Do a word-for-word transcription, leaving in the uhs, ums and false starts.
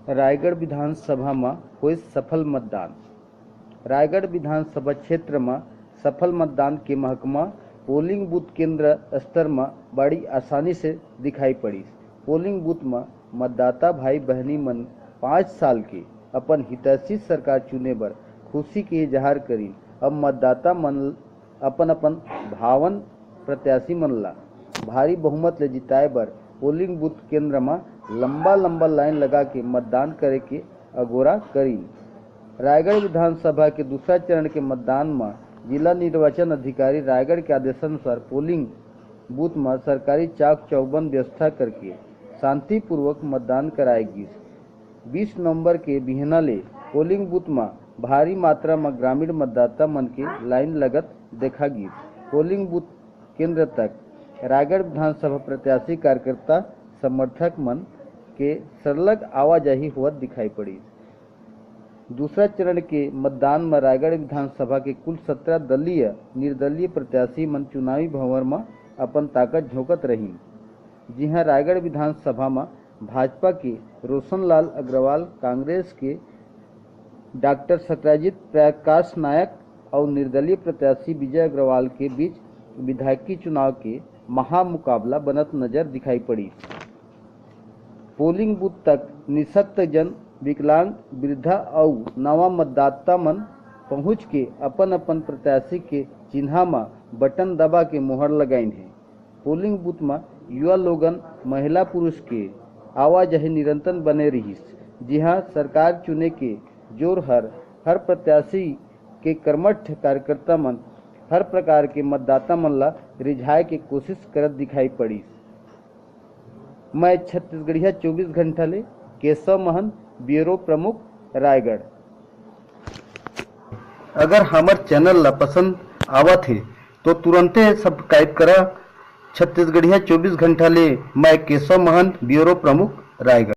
रायगढ़ विधानसभा म होइस सफल मतदान। रायगढ़ विधानसभा क्षेत्र म सफल मतदान के महकमा पोलिंग बूथ केंद्र स्तर म बड़ी आसानी से दिखाई पड़िस। पोलिंग बूथ म मतदाता भाई बहनी मन पाँच साल के अपन हितैषी सरकार चुने बर खुशी के इजहार करिन। अब मतदाता मन अपन अपन भावन प्रत्याशी मन ला भारी बहुमत ले जिताए बर पोलिंग बूथ केंद्र म लंबा लंबा लाइन लगा के मतदान करे के अगोरा करिन। रायगढ़ विधानसभा के दूसरा चरण के मतदान म जिला निर्वाचन अधिकारी रायगढ़ के आदेशानुसार पोलिंग बूथ म सरकारी चाक चौबंद व्यवस्था करके शांतिपूर्वक मतदान कराए गिस। बीस नवंबर के बिहना ले पोलिंग बूथ म भारी मात्रा म ग्रामीण मतदाता मन के लाइन लगत देखा गिस। पोलिंग बूथ केंद्र तक रायगढ़ विधानसभा प्रत्याशी, कार्यकर्ता, समर्थक मन के सरलग आवाजाही होवत दिखाई पड़िस। दूसरा चरण के मतदान म रायगढ़ विधानसभा के कुल सत्रह दलीय, निर्दलीय प्रत्याशी मन चुनावी भंवर म अपन ताकत झोंकत रहिन। जिहां रायगढ़ विधानसभा म भाजपा के रोशनलाल अग्रवाल, कांग्रेस के डॉक्टर सत्यजीत प्रकाश नायक अउ निर्दलीय प्रत्याशी विजय अग्रवाल के बीच विधायकी चुनाव के महामुकाबला बनत नजर दिखाई पड़ी। पोलिंग बूथ तक निशक्त जन, विकलांग, वृद्धा अउ नवा मतदाता मन पहुंच के अपन-अपन प्रत्याशी के चिन्हा म बटन दबा के मोहर लगाइन हे। पोलिंग बूथ म युवा लोगन, महिला पुरुष के आवाजाही निरंतर बने रिहिस, जिहां सरकार चुने के जोर हर हर प्रत्याशी के कर्मठ कार्यकर्ता मन हर प्रकार के मतदाता मन ला रिझाए के कोशिश करत दिखाई पड़िस। मैं छत्तीसगढ़िया चौबीस घंटा ले केशव महंत, ब्यूरो प्रमुख, रायगढ़। अगर हमर चैनल ला पसंद आवत हे तो तुरंते सब्सक्राइब करा। छत्तीसगढ़िया चौबीस घंटा ले मैं केशव महंत, ब्यूरो प्रमुख, रायगढ़।